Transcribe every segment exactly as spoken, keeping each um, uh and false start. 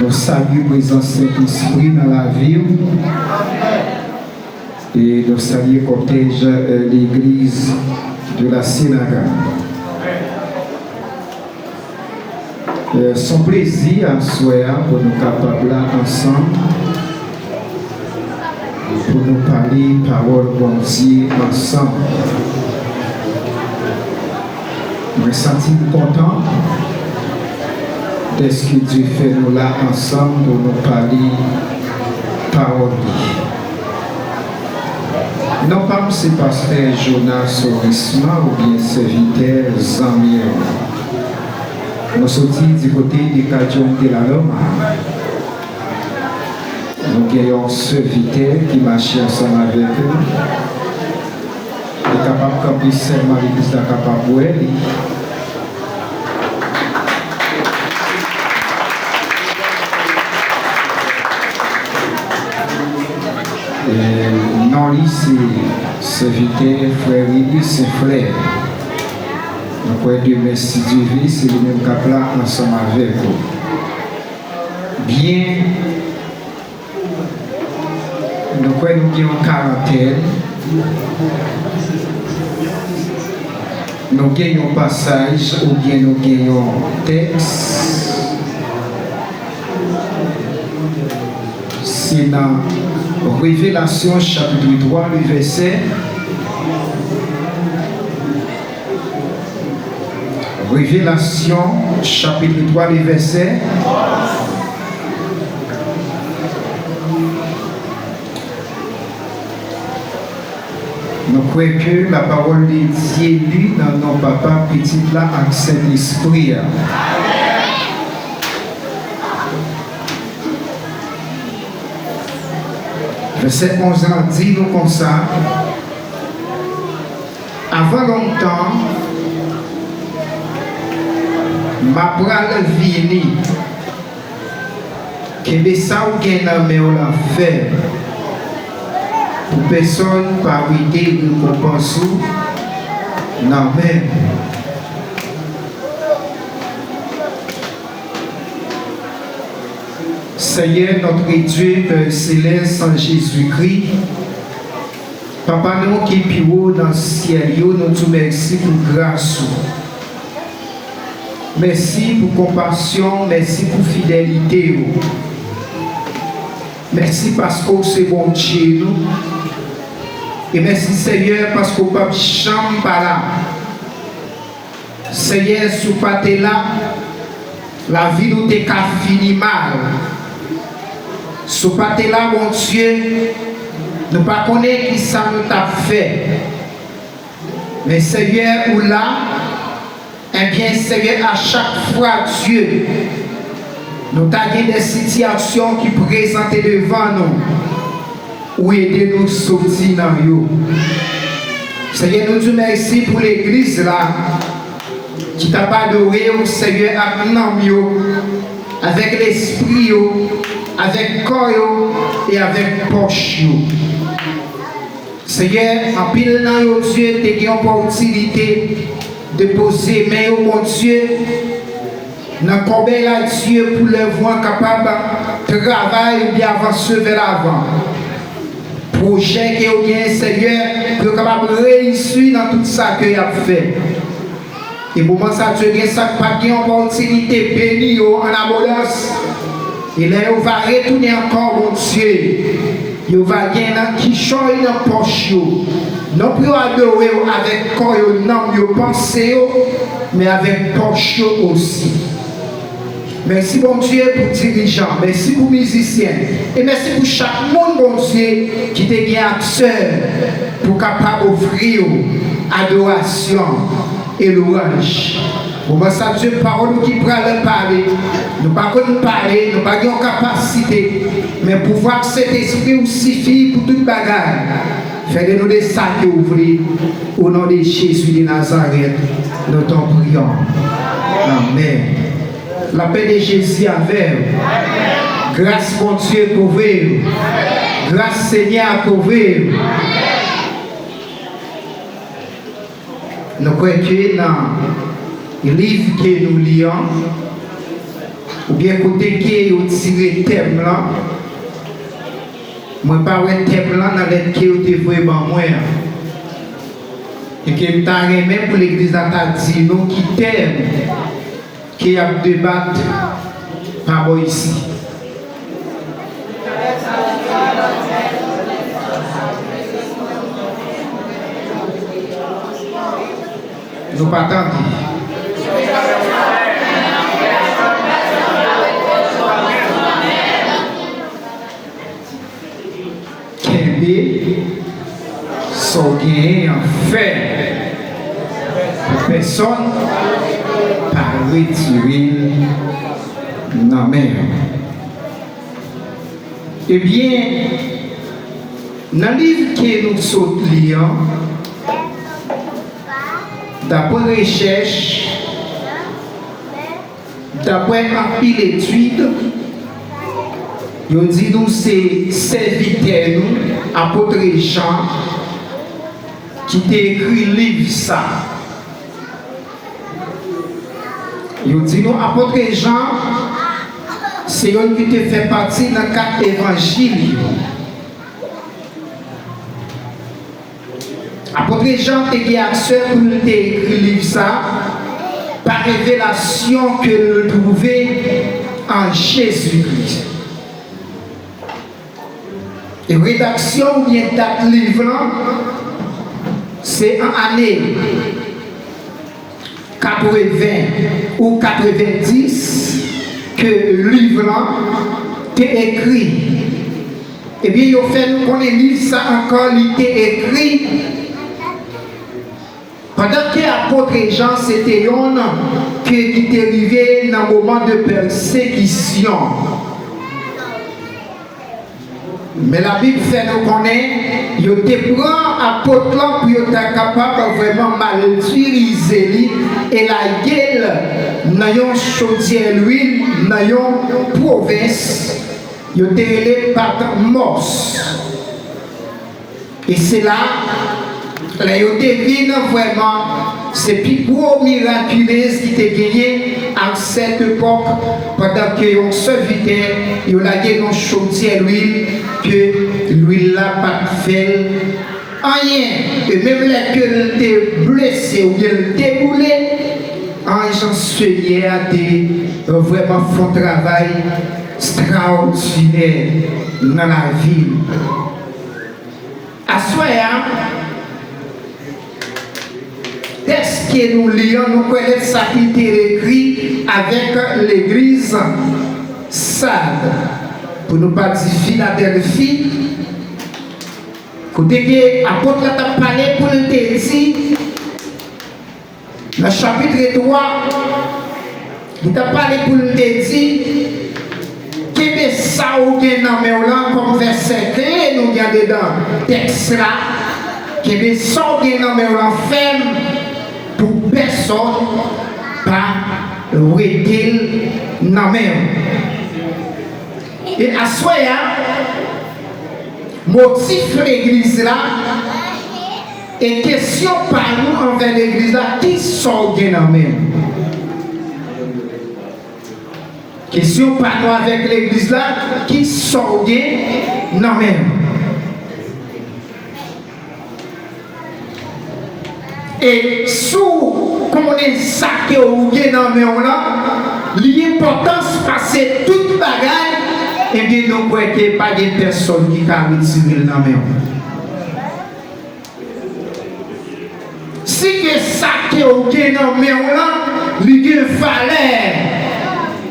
Nou salye prezans Sentespri nan lavi w. E nou salye kòtèj, euh, Legliz de la Synagogue. Euh, se yon plezi aswè a pou nou kapab la ansanm, pou nou pale pawòl Bondye ansanm. Mwen santi m kontan dèske Dye fè nou la ansanm pou nou pale pawòl li. Non pa m se pastè Jonas Orisma oubyen sèvitè zanmi w. Nou soti di kote de Cadion de la Loma. Nou gen yon sèvitè ki mache ansanm avèk nou. Li kapab kanpe sèlman legliz la kapab wè li. E non li se sèvitè frè Remy Senflè. Nou kwè demen, si Dye vle, se li menm k ap la ansanm avèk ou. Byen, nou kwè nou gen yon karantèn. Nou gen yon pasaj oubyen nou gen yon tèks. Se nan Revelasyon chapit twa, le vèsè. Revelasyon chapit twa, le vèsè. Nou kwè ke la parole de Dieu li nan non Papa, Pitit la ak Sentespri a. Vèsè onz lan di nou konsa, avan lontan, m a pral vini. Kenbe sa w gen nan men w lan fèm, pou pèsonn pa wete rekonpans ou nan men m. Seyè, notre Dieu, Pè Selès, an Jezikri, Papa nou ki pi wo nan syèl yo, nou di w mèsi pou gras ou. Mèsi pou konpasyon w, mèsi pou fidelite w. Mèsi paske w se Bondye nou. E mèsi, Seyè, paske w p ap janm pa la. Seyè, si w pa te la, lavi nou te ka fini mal. Si w pa te la, Bondye, nou pa konnen ki sa nou t ap fè. Men, Seyè, ou la, ebyen, Seyè, a chak fwa, Dye, nou ta gen de sitiyasyon ki prezante devan nou, ou ede nou soti nan yo. Seyè, nou di w mèsi pou legliz la, ki t ap adore w, Seyè, ak nanm yo, avèk lespri yo, avèk kò yo e avèk pòch yo. Seyè, anpil nan yo, Dye, te gen opòtinite de poze men yo, Bondye, nan kòbèy la, Dye, pou lèv ou an kapab travay oubyen avanse vè lavan. Pwojè ke yo genyen, Seyè, pou yo kapab reyisi nan tout sa ke y ap fè. E moman sa, Dye, gen sa k pa t gen opòtinite beni yo an abondans. E lè yo va retounen ankò, Bondye, yo va gen nan kichòy nan pòch yo. Non pou yo adore w avèk kò yo, nanm yo, panse yo, men avèk pòch yo osi. Mèsi, Bondye, pou dirijan. Mèsi pou mizisyen. E mèsi pou chak moun, Bondye, ki te gen aksè pou kapab ofri w adorasyon e lwanj. Moman sa, Dye, pawòl ou ki pral pale. Nou pa konn pale, nou pa gen yon kapasite, men pouvwa Sentespri w sifi pou tout bagay. Fè de nou de sa ke w vle. O non de Jezi de Nazarèt, nou t'en prions. Amèn. Lapè de Jezi avè w. Gras Bondye kouvri w. Gras Senyè a kouvri w. Nou kwè ke nan liv ke nou li an, oubyen kote ke yo tire tèm lan, mwen pa wè tèm lan nan lèt ke yo te voye ban mwen an. E ke m ta renmen pou legliz la ta di nou ki tèm ke y ap debat pa bò isi. Nou pa tande. Kenbe sa w genyen an fèm. Pou pèsonn pa retire l nan men w. Ebyen, nan liv ke nou sot li an, daprè rechèch, daprè anpil etid, yo di nou se sèvitè nou, apot Jan, ki te ekri liv sa. Yo di nou apot Jan se youn ki te fè pati nan kat evanjil yo. Apot Jan te gen aksè pou l te ekri liv sa pa revelasyon ke l twouve an Jezikri. E redaksyon oubyen dat liv lan, se an ane katreven ou katrevendis ke liv lan te ekri. Ebyen, yo fè nou konnen liv sa ankò, li te ekri pandan ke apot Jan se te yonn ke ki te rive nan moman de pèsekisyon. Men Labib fè nou konnen yo te pran apot lan pou yo ta kapab vrèman maltirize li e lage l nan yon chodyè lwil, nan yon pwovens yo te rele Patmòs. E se la, lè yo te vin vrèman, se pi gwo mirakilez ki te genyen a sèt epòk, pandan ke yon sèvitè, yo lage yon chodyè lwil, ke lwil la pa t fè l anyen. E menm lè ke l te blese oubyen l te boule, anj Senyè a te vrèman fè yon travay estraòdinè nan lavi l. Aswè a, tèks ke nou li an, nou kwè lèt sa ki te ekri avèk legliz Sad, pou nou pa di Filadèlfi, kote ke apot la t ap pale pou l te di, nan chapit twa, li t ap pale pou l te di, kenbe sa w gen nan men w lan, kòm vèsè kle nou gen andedan tèks la, kenbe sa w gen nan men w lan fèm pou pèsòn pa wete l nan men w. E aswè a, motif legliz la e kesyon pa nou anvè legliz la, ki sa w gen nan men w? Kesyon pa nou avèk legliz la, ki sa w gen nan men w? E si w konnen sa ke w gen nan men w lan, li enpòtans pase tout bagay, ebyen, nou kwè ke pa gen pèsòn ki ka retire l nan men w. Si ke sa ke w gen nan men w lan, li gen valè,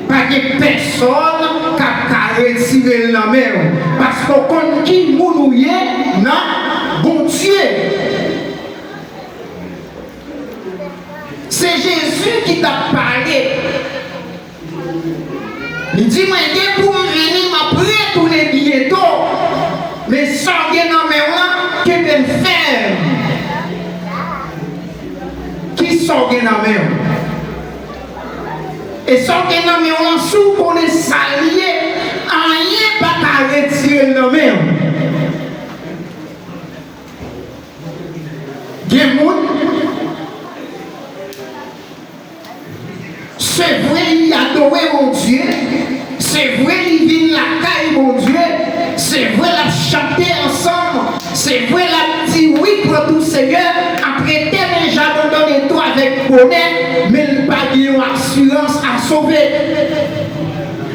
pa gen pèsòn k ap ka retire l nan men w, paske w konn ki moun ou ye nan Bondye. Se Jezi ki t ap pale. Li di, "Mwen gen pou m vini, m ap retounen byento. Men sa w gen nan men w lan, kenbe l fèm." Ki sa w gen nan men w? E sa w gen nan men w lan, si w konnen sa l ye, anyen pa ka retire l nan men w. Gen moun, si Se vre, li adore Bondye. Se vre, li vin lakay Bondye. Se vre, l ap chante ansanm. Se vre, l ap di, "Wi, pran tou, Senyè." Ap rete, men j abandone tou avèk bonè, men li pa gen yon asirans a sove.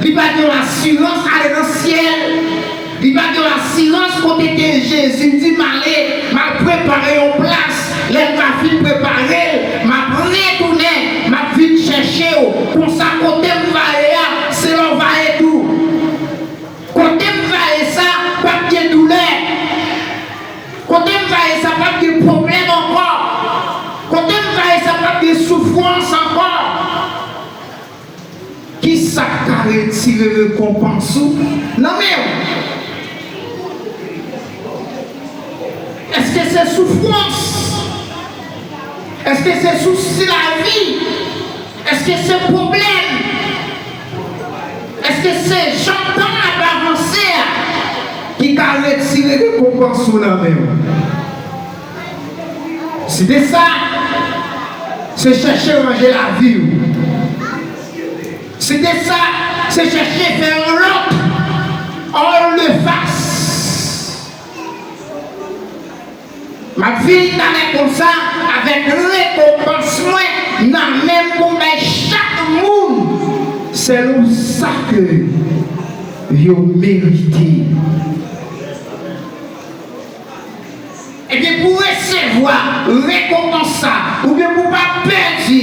Li pa gen yon asirans ale nan syèl. Li pa gen asirans kote ke Jezi di, "M ale, m al prepare yon plas. Lè m va fin prepare l, m ap retounen, m ap vin chèche w." Konsa, kote m va ye a, se la w va ye tou. Kote m va ye sa, p ap gen doulè. Kote m va ye sa, p ap gen pwoblèm ankò. Kote m va ye sa, p ap gen soufrans ankò. Ki sa k ka retire rekonpans ou nan men w? Èske se soufrans? Èske se sousi lavi? Èske se pwoblèm? Èske se jan tan ap avanse a ki ka retire rekonpans ou nan men w? Si te sa, se chèche ranje lavi w. Si te sa, se chèche fè yon lòt all the fast. M ap vin talè konsa avèk rekonpans mwen nan men m pou m bay chak moun sèlon sa ke yo merite. Ebyen, pou resevwa rekonpans sa, oubyen pou pa pèdi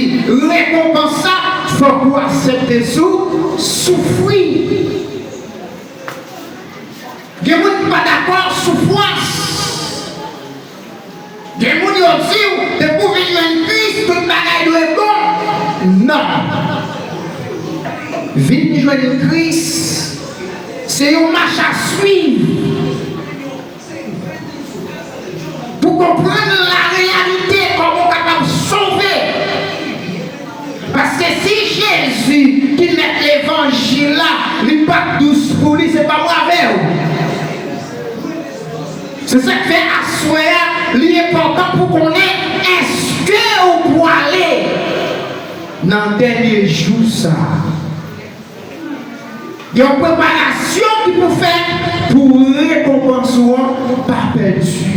rekonpans sa, fòk ou aksepte sou, soufri. Gen moun ki pa dakò soufrans. Gen moun yo di w, depi w vin jwenn Kris, tout bagay dwe bon. Non. Vin jwenn Kris, se yon mach a swiv. Pou konprann lareyalite, kòman w kapab sove. Paske si Jezi ki mèt levanjil la, li pa t dous pou li, se pa mwen avè w. Se sa k fè aswè a, li enpòtan pou konnen èske ou pwale nan dènye jou sa a. Gen yon preparasyon ki pou fèt pou rekonpans ou an pa pèdi.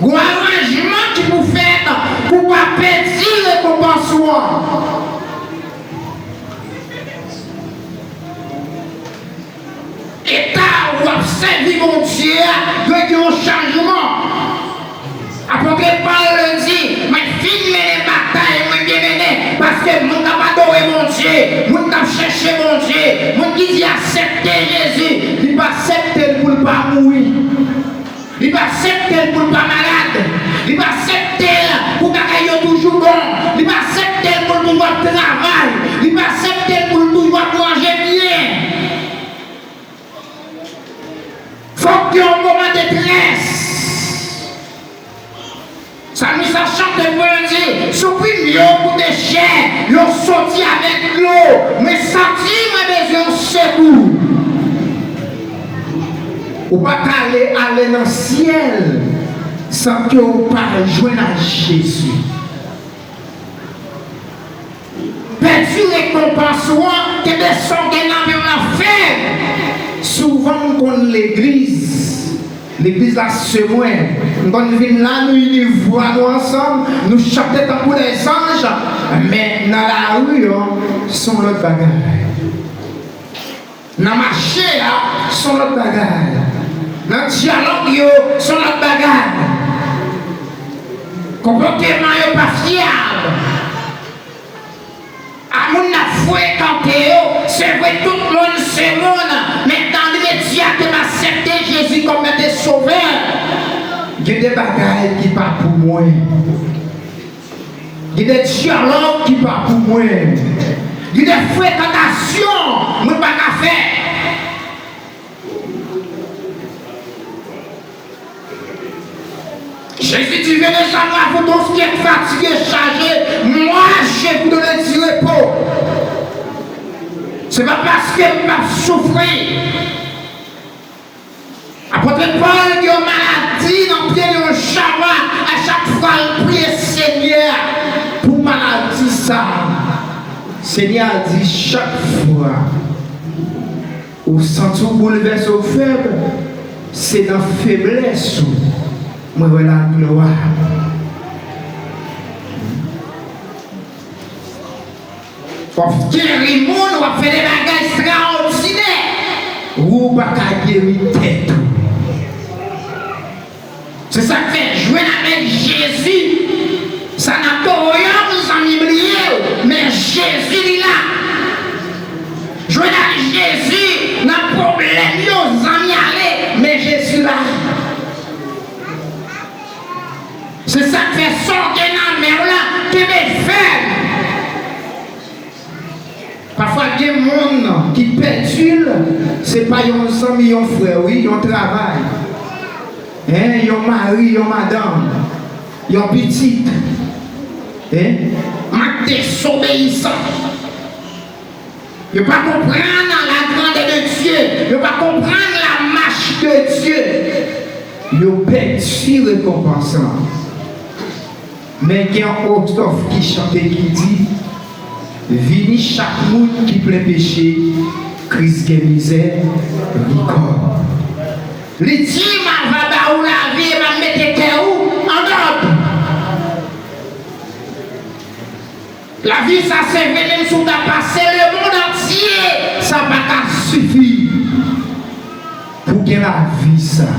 Gen yon aranjman ki pou fèt pou pa pèdi rekonpans ou an. Eta w ap sèvi Bondye a dwe gen yon chanjman. Apot Pòl di, "Mwen fin mennen batay mwen byen mennen," paske moun k ap adore Bondye, moun k ap chèche Bondye, moun ki di aksepte Jezi, li pa aksepte l pou l pa mouri. Li pa aksepte l pou l pa malad. Li pa aksepte l pou bagay yo toujou bon. Li pa aksepte l pou l toujou ap travay. Li pa aksepte l pou l toujou ap manje byen. Fòk gen yon moman detrès. Salmis la chante pou yo di, "Soufri m yo koute chè, yo soti avèk dlo, mwen santi mwen bezwen yon sekou." Ou pa ka ale, ale nan syèl san ke ou pa jwenn ak Jezi. Pèdi rekonpans ou an, kenbe sa w gen nan men w lan fèm. Souvan m konn legliz, legliz la se mwen. M konn vin la, nou ini vwa nou ansanm, nou chante tankou lèzanj, men nan lari an, se yon lòt bagay. Nan mache a, se yon lòt bagay. Nan dyalòg yo, se yon lòt bagay. Konpòteman yo pa fyab. A moun n ap frekante yo, se vre tout moun se moun, men nan limedya ke m aksepte Jezi kòm Mèt e Sovè, gen de bagay ki pa pou mwen. Gen de dyalòg ki pa pou mwen. Gen de frekantasyon mwen pa ka fè. Jezi di, "Venez à moi, vous tous qui êtes fatigués, chargés, moi, je vous donne du repos." Se pa paske m ap soufri. Apot Pòl gen yon maladi nan pye yon chawa, a chak fwa l priye Senyè a pou maladi Sa, Senyè a di, chak fwa ou santi w boulvèse, w fèb, se nan feblès ou mwen wè laglwa. W ap geri moun, w ap fè de bagay ekstraòdinè. Ou pa ka geri tèt ou. Se sa k fè, jwenn avèk Jezi, sanatoryòm, zanmi, bliye l, men Jezi li la. Jwenn ak Jezi nan pwoblèm yo, zanmi, ale, men Jezi la. Se sa k fè, sa w gen nan men w la, kenbe fèm. Pafwa gen moun ki pèdi l, se pa yon zanmi, yon frè, wi, yon travay, en, yon mari, yon madanm, yon pitit, en, mank dezobeyisan. Yo pa konprann la grandeur de Dieu, yo pa konprann la marche de Dieu. Yo pèdi rekonpans lan. Men gen yon estwòf ki chante ki di, vini chak moun ki plen peche, Kris gen mizèrikòd. Li di, m a va ba ou lavi e m a mete kè ou an dòd. Lavi sa se vre, menm si w ta pase lemonn antye, sa pa ka sifi pou gen lavi sa.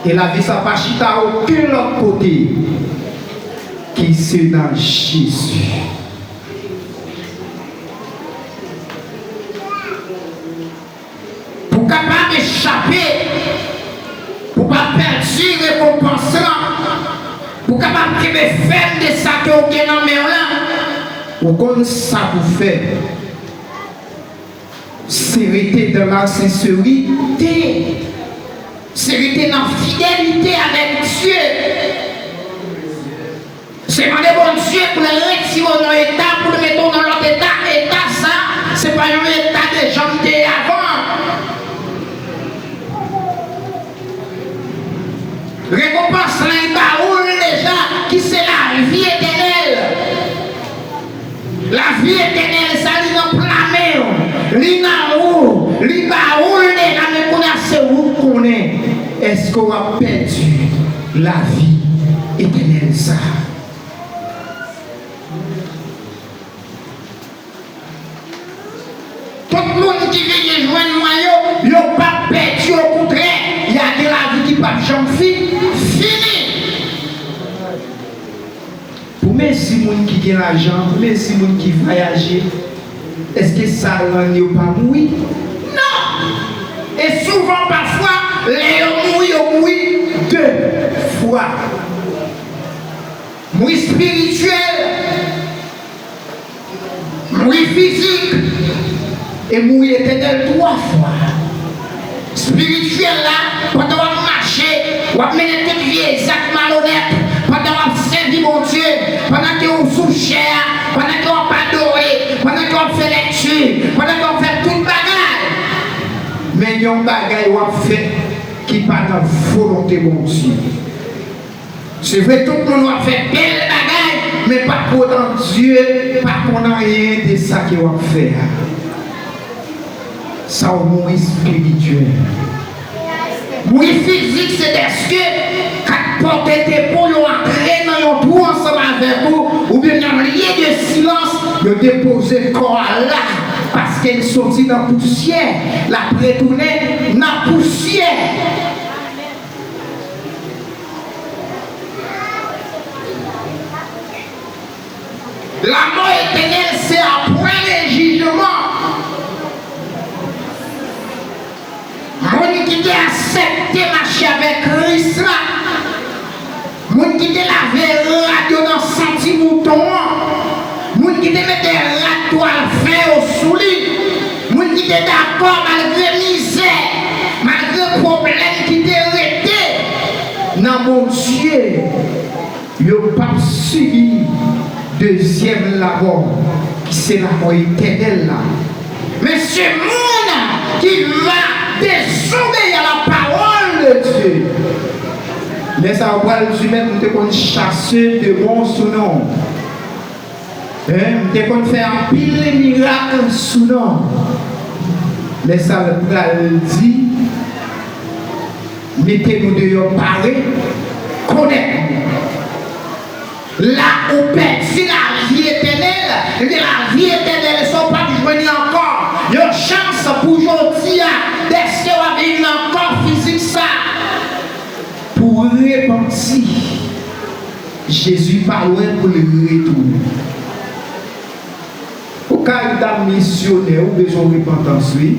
E lavi sa pa chita okenn lòt kote ki se nan Jezi. Pou w kapab echape, pou w pa pèdi rekonpans lan, pou w kapab kenbe fèm de sa ke w gen nan men w lan, ou konn sa pou w fè. Se rete dans la sincérité. Se rete nan fidelite avèk Dye. Se mande Bondye pou l retire w nan yon eta, pou l mete w nan lòt eta. Eta sa, se pa yon eta de jan m te ye avan. Rekonpans lan, li ba ou l deja, ki se lavi etènèl. Lavi etènèl sa, li nan pla men w, li nan ou, li ba ou l deja, men kounye a se ou k konnen èske w ap pèdi lavi etènèl sa. Tout moun ki vini jwenn mwen yo, yo p ap pèdi, okontrè, y a gen lavi ki p ap janm fi-, fini. Pou mezi moun ki gen lajan, pou mezi moun ki vwayaje, èske sa rann yo pa mouri? Non! E souvan, pafwa, lè yo mouri, yo mouri de fwa. Mouri espirityèl, mouri fizik e mouri etènèl twa fwa. Espirityèl la, pandan w ap mache, w ap mennen tout vye zak malonèt, pandan w ap sèvi Bondye, pandan ke w sou chè a, pandan ke w ap adore, pandan ke w ap fè lèkti, pandan ke w ap fè tout bagay. Men gen yon bagay w ap fè ki pa nan volonte Bondye. Se vre, tout moun w ap fè bèl bagay, men pa pou otan Dye pa konn anyen de sa ke w ap fè a. Sa w mouri espirityèl. Mouri fizik, se dèske kat pòte te pou yo antre nan yon twou ansanm avèk ou, oubyen nan lye de silans, yo depoze kò a la, paske l soti nan pousyè, l ap retounen nan pousyè. Lanmò etènèl se apre le jijman. Moun ki te aksepte mache avèk Kris la, moun ki te lave rad yo nan san ti mouton an, moun ki te mete rad twal fen yo sou li, moun ki te dakò malgre mizè, malgre pwoblèm ki te rete, nan Bondye, yo p ap sibi dezyèm lamò, ki se lamò etènèl la. Men se moun ki va dezobeyi a la pawòl de Dye. Lè sa yo pral di, men nou te konn chase demon sou non. Hein, m te konn fè anpil mirak sou non. Lè sa l pral di, mete nou deyò pare, konèt. La ou pèdi lavi etènèl, ebyen lavi etènèl sa w p ap jwenn li ankò. Yon chans pou jodi a, dèske w ap viv nan kò fizik sa. Pou w repanti, Jezi pa lwen pou l retounen. Ou ka yon dam misyonè, ou bezwen repantans, wi.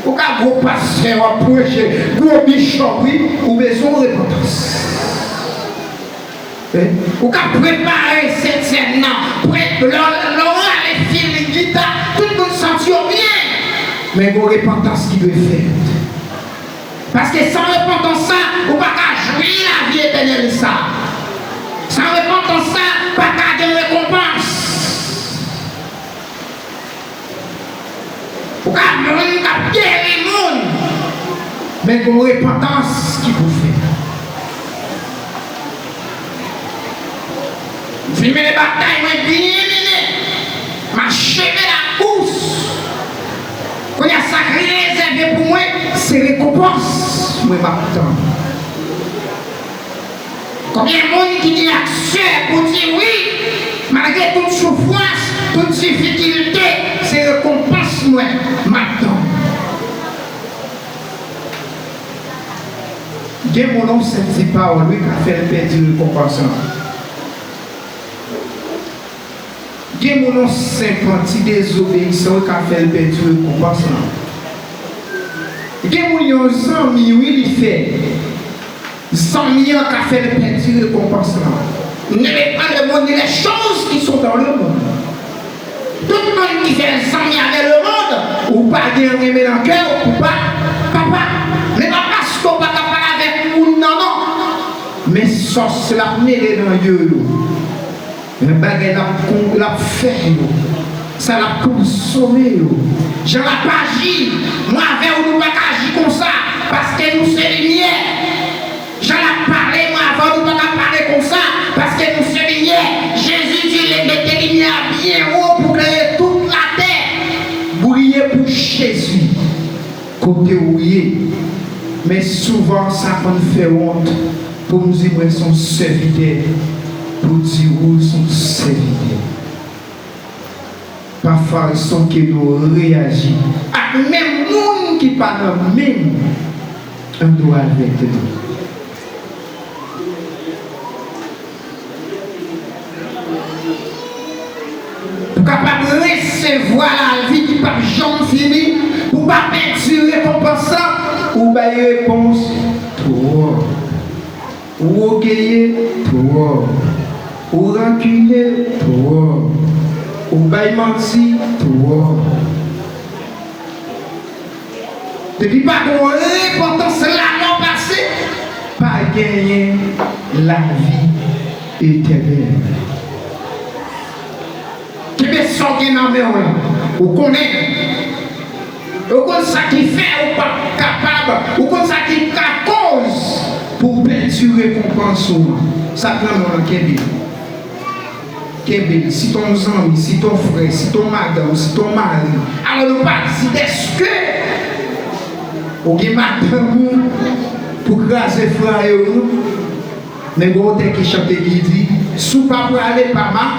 Ou ka gwo pastè, w ap preche, gwo bichòp, wi, ou bezwen repantans. Wi. Ou ka prepare sentsèn nan, pre-, lè, lè w rale fil gita, tout moun santi yo byen. Men gon repantans ki dwe fèt. Paske san repantans sa, ou pa ka jwi lavi etènèl sa. San repantans sa, pa ka gen rekonpans. Ou ka moun k ap geri moun, men gon repantans ki pou fèt. M fin mennen batay mwen byen mennen. M acheve lakous. Kounye a sa k rezève pou mwen, se rekonpans mwen m ap tann. Konbyen moun ki gen aksè pou di wi, malgre tout soufrans, tout difikilte, se rekonpans mwen m ap tann. Gen moun yon senp ti pawòl wi ka fè l pèdi rekonpans lan. Gen moun yon senp ti dezobeyisan wi ka fè l pèdi rekonpans lan. Gen moun yon zanmi wi li fè. Zanmi an ka fè l pèdi rekonpans lan. Ne mets pas le monde ni les choses qui sont dans le monde. Tout moun ki fè zanmi avè lemonn, ou pa gen renmen nan kè w pou pa papa. Men pa paske w pa ka pale avèk moun nan non. Men sòs l ap mele nan yo yo. Men bagay l ap kon-, l ap fè yo. Sa l ap konsome yo. Jan l ap aji, mwen avè w nou pa ka aji konsa, paske nou se limyè. Jan l ap pale, mwen avè w nou pa ka pale konsa, paske nou se limyè. Jezi di li mete limyè a byen wo pou klere tout latè. Briye pou Jezi kote w ye. Men souvan sa konn fè wont pou m di mwen se yon sèvitè, pou di ou se yon sèvitè. Pa fason ke nou reyaji ak menm moun ki pa nan menm andwa avèk nou. Pou kapab resevwa lavi ki p ap janm fini, pou pa pèdi rekonpans lan, ou bay repons twòp. Ou ògeye twòp. Ou rankine twòp. Ou bay manti twòp. Depi pa gen yon repantans, lanmò pase, pa genyen lavi etènèl. Kenbe sa w gen nan men w lan. Ou konnen. Ou konn sa ki fè ou p ap kapab. Ou konn sa ki ka koz pou w pèdi rekonpans ou an. Sa k nan men w lan, kenbe l. Kenbe l. Si t on zanmi, si t on frè, si t on madanm, si t on mari. Alò, nou pa di dèske ou gen madanm ou pou kraze fwaye w, non. Men gon otè ki chante ki di, si w pa prale, pa ma-,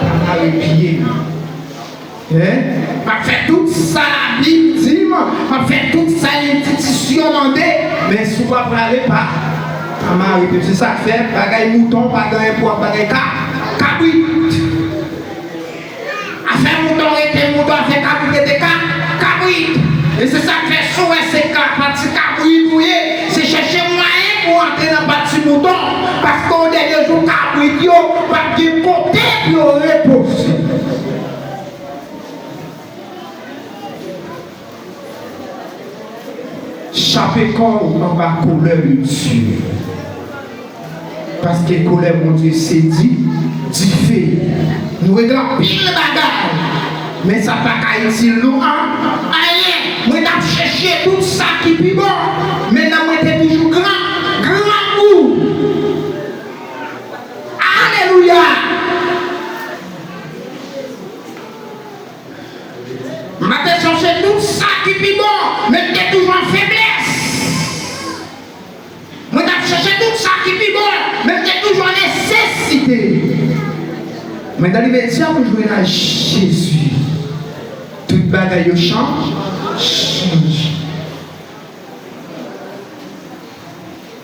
pa mare pye m. Hein? M ap fè tout sa Labib di m, m ap fè tout sa enstitisyon mande, men si w pa prale, pa, pa mare pye m. Se sa k fè bagay mouton pa gen anyen pou w ap bagay ka, kabrit. Afè mouton rete mouton, afè kabrit rete ka, kabrit. E se sa k fè si w wè se ka, pati kabrit ou ye, se chèche mwayen pou w antre nan pati mouton, paske yon dènye jou kabrit yo p ap gen kote pou yo repoze. Chape kò w anba kolè de Dye. Paske kolè Bondye se di, dife. Nou regle anpil bagay, men sa pa ka itil nou an, anyen. Mwen t ap chèche tout sa ki pi bon, men nan mwen te toujou gran, grangou. Alelouya! Men nan limedya, pou jwenn a Jezi, tout bagay yo chan-, chanje.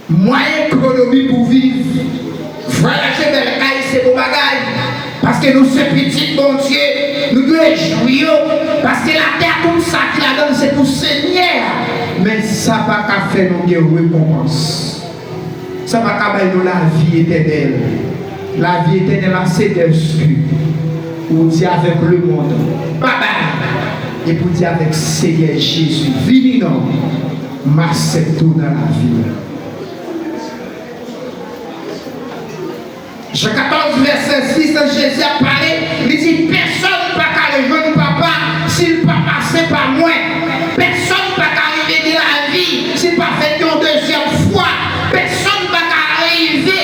Mwayen ekonomi pou viv. Vwayaje, bèl kay, se bon bagay. Paske nou se pitit Bondye, nou dwe jwi yo. Paske latè ak tout sa ki ladan l se pou Senyè a. Men sa pa ka fè nou gen rekonpans. Sa pa ka bay nou lavi etènèl. Lavi etènèl la, se dèske ou di avèk lemonn, babay, epi ou di avèk Senyè Jezi, vini non, m aksepte w nan lavi m. Jan katòz, vèsè sis, Jezi ap pale, li di, pèsonn pa ka rejwenn Papa si l pa pase pa mwen. Pèsonn pa ka rive gen lavi si l pa fèt yon dezyèm fwa. Pèsonn pa ka rive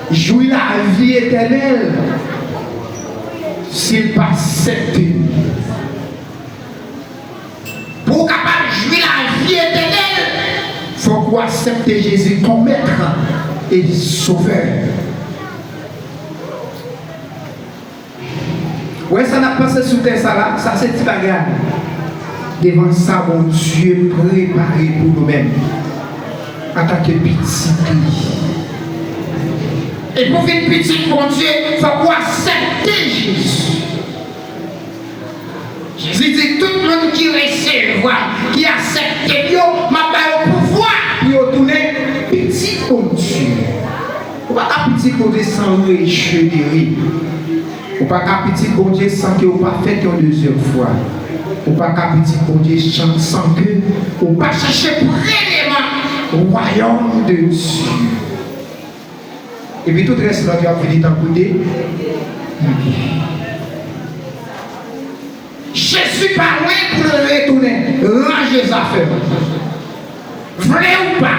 jwi lavi etènèl si l pa aksepte m. Pou w kapab jwi lavi etènèl, fòk ou aksepte Jezi kòm Mèt e Sovè. Ou wè sa n ap panse sou tè sa la, sa se ti bagay. Devan sa Bondye prepare pou nou menm, antanke pitit li. E pou vin pitit Bondye, fòk ou aksepte Jezi. Jezi di, tout moun ki resevwa m, ki aksepte m yo, m ap ba yo pouvwa pou yo tounen pitit Bondye. Ou pa ka pitit Bondye san rejenere. Ou pa ka pitit Bondye san ke ou pa fèt yon dezyèm fwa. Ou pa ka pitit Bondye san, san ke ou pa chèche premyeman wayòm de Dye. Epi tout rès lòt yo ap vini tankou de pye. Jezi pa lwen pou l retounen. Ranje zafè w. Vle ou pa,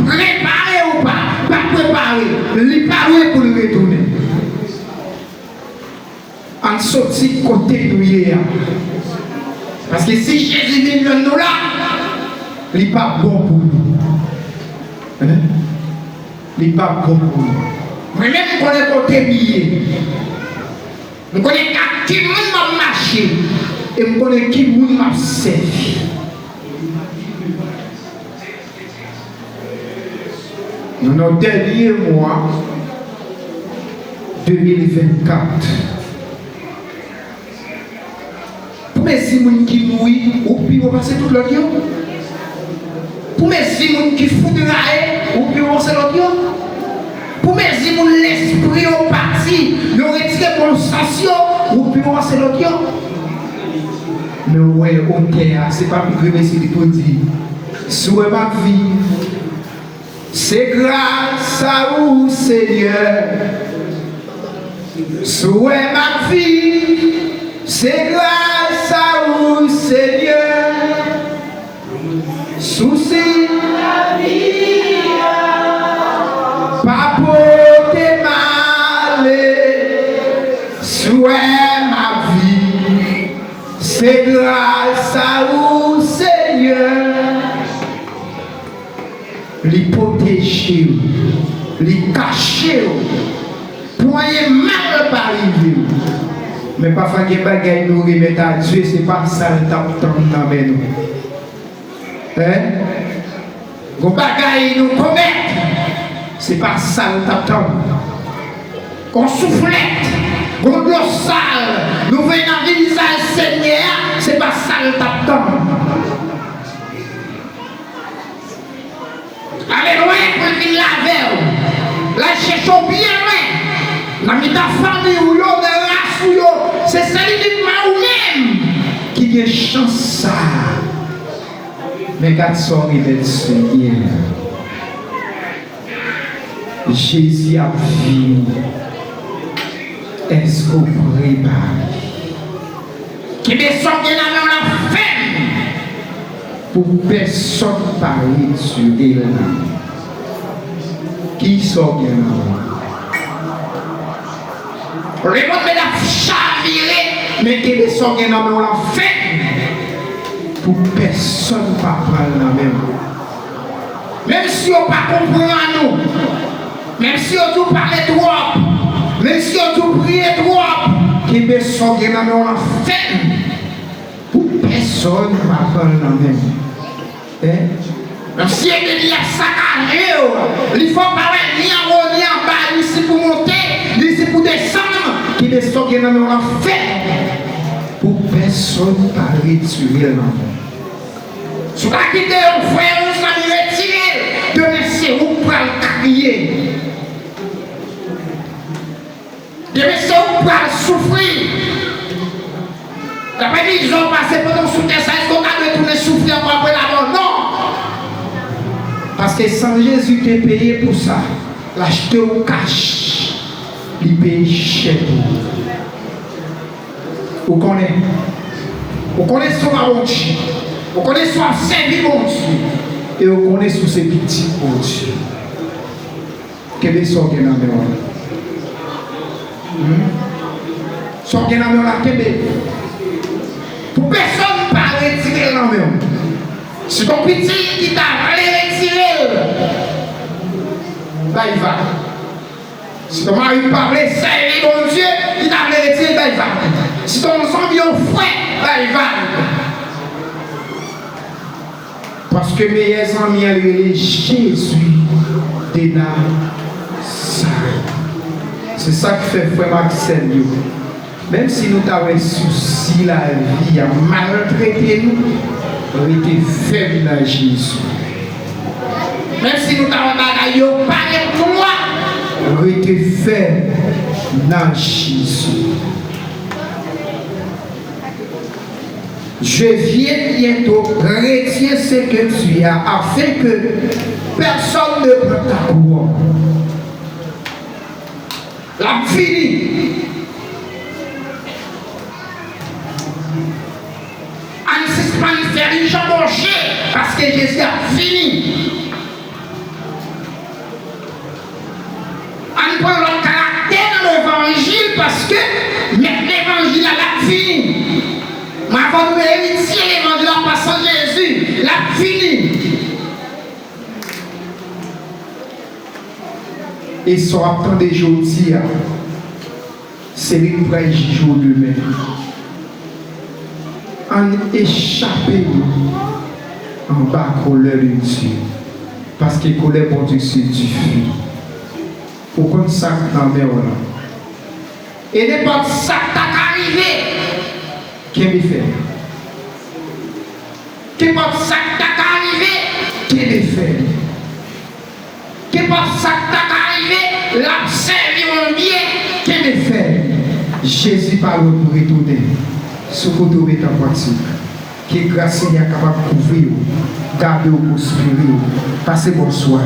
prepare ou pa, pa prepare, li pa lwen pou l retounen. Ann soti kote nou ye a. Paske si Jezi vin jwenn nou la, li p ap bon pou nou. Hein? Li p ap bon pou nou. Mwen menm, m konnen kote m ye. M konnen ak ki moun m ap mache. E m konnen ki moun m ap sèvi. Nou nan dènye mwa de mil vennkat. Pou mezi moun ki mouri, ou pi wo pase tout lòt yo? Pou mezi moun ki foutraye, ou pi wo pase lòt yo? Pou mezi moun lespri yo pati, yo retire bon sans yo, ou pi wo pase lòt yo? Men ou wè otè a, se pa pou grenn mesi li pou di, si w wè m ap viv, se gras a ou, Senyè. Si w wè m ap viv, se gras a ou, Senyè. Sousi lavi a pa pote m ale. Si w wè m ap viv, se gras a ou, Senyè. Li pwoteje w, li kache w, pou anyen mal pa rive w. Men pafwa gen bagay nou remèt a Dye, se pa sa l t ap tann nan men nou. Hein? Gon bagay nou komèt, se pa sa l t ap tann. Gon souflèt, gon dlo sal nou voye nan vizaj Senyè a, se pa sa l t ap tann. Ale lwen pou l vin lave w. L al chèche w byen lwen. Nan mitan fanmi w yo, nan ras ou yo, se sèl inikman ou menm ki gen chans sa a. Men gad sa w remèt Senyè a. Jezi ap vini. Èske w prepare? Kenbe sa w gen nan men w la fèm pou pèsonn pa retire l nan men w. Kisa w gen nan men w? Lemonn mèt ap chavire, men kenbe sa w gen nan men w la fèm pou pèsonn pa pran l nan men w. Menm si yo pa konprann ou, menm si yo di w pale twòp, Menm si yo di w priye twòp, kenbe sa w gen nan men w lan fèm pou pèsonn pa pran l nan men w. Hein? Menm si ènmi ap sakaje w, li fè w pa wè ni anwo ni anba, ni si pou monte, ni si pou desann, kenbe sa w gen nan men w lan fèm pou pèsonn pa retire l nan men w. Si w ta kite yon frè, yon zanmi retire l, demen se ou k pral kriye. Demen se ou k pral soufri. Daprè vizyon w pase pandan w sou tè sa, èske w ta dwe tounen soufri ankò apre lanmò? Non. Paske san Jezi te peye pou sa, l achte w kach, li peye chè pou ou. Ou konnen. Ou konnen si w pa Bondye. Ou konnen si w ap sèvi Bondye. E ou konnen si w se pitit Bondye. Kenbe sa w gen nan men w lan. Hmm? Sa w gen nan men w lan, kenbe. Pou pèsonn pa retire l nan men w. Si gon pitit ki ta vle retire l, bay vag. Si ton mari pa vle sèvi Bondye, li ta vle retire l, bay vag. Si ton zanmi, yon frè, bay vag. Paske meyè zanmi an, li rele Jezi de Nazarèt. Se sa k fè, frè m ak sè m yo, menm si nou ta wè sousi lavi a maltrete nou, rete fèm nan Jezi. Menm si nou ta wè bagay yo parèt nwa, rete fèm nan Jezi. Je viens bientôt, retiens ce que tu as, afin que personne ne prend ta couronne. L ap vini. Ann sispann fè li janboche, paske Jezi ap vini. Ann pran lòt karaktè nan levanjil, paske mèt levanjil la, l ap vini. Mwen avè w, nou eritye levanjil la, pa san Jezi, l ap vini. E sa w ap tande jodi a, se li k pral jije w demen. Ann echape nou anba kòlè de Dye, paske kòlè Bondye se dife. Ou konn sa k nan men w lan. E nenpòt sa k ta ka rive, kenbe fèm. Kenpòt sa k ta ka rive, kenbe fèm. Kenpòt sa k ta ka rive, l ap sèvi w an byen, kenbe fèm. Jezi pa lwen pou retounen. Sou kote w ret an pwatik. Ke gras Senyè a kapab kouvri w, gade w, pwospere w. Pase bonswa.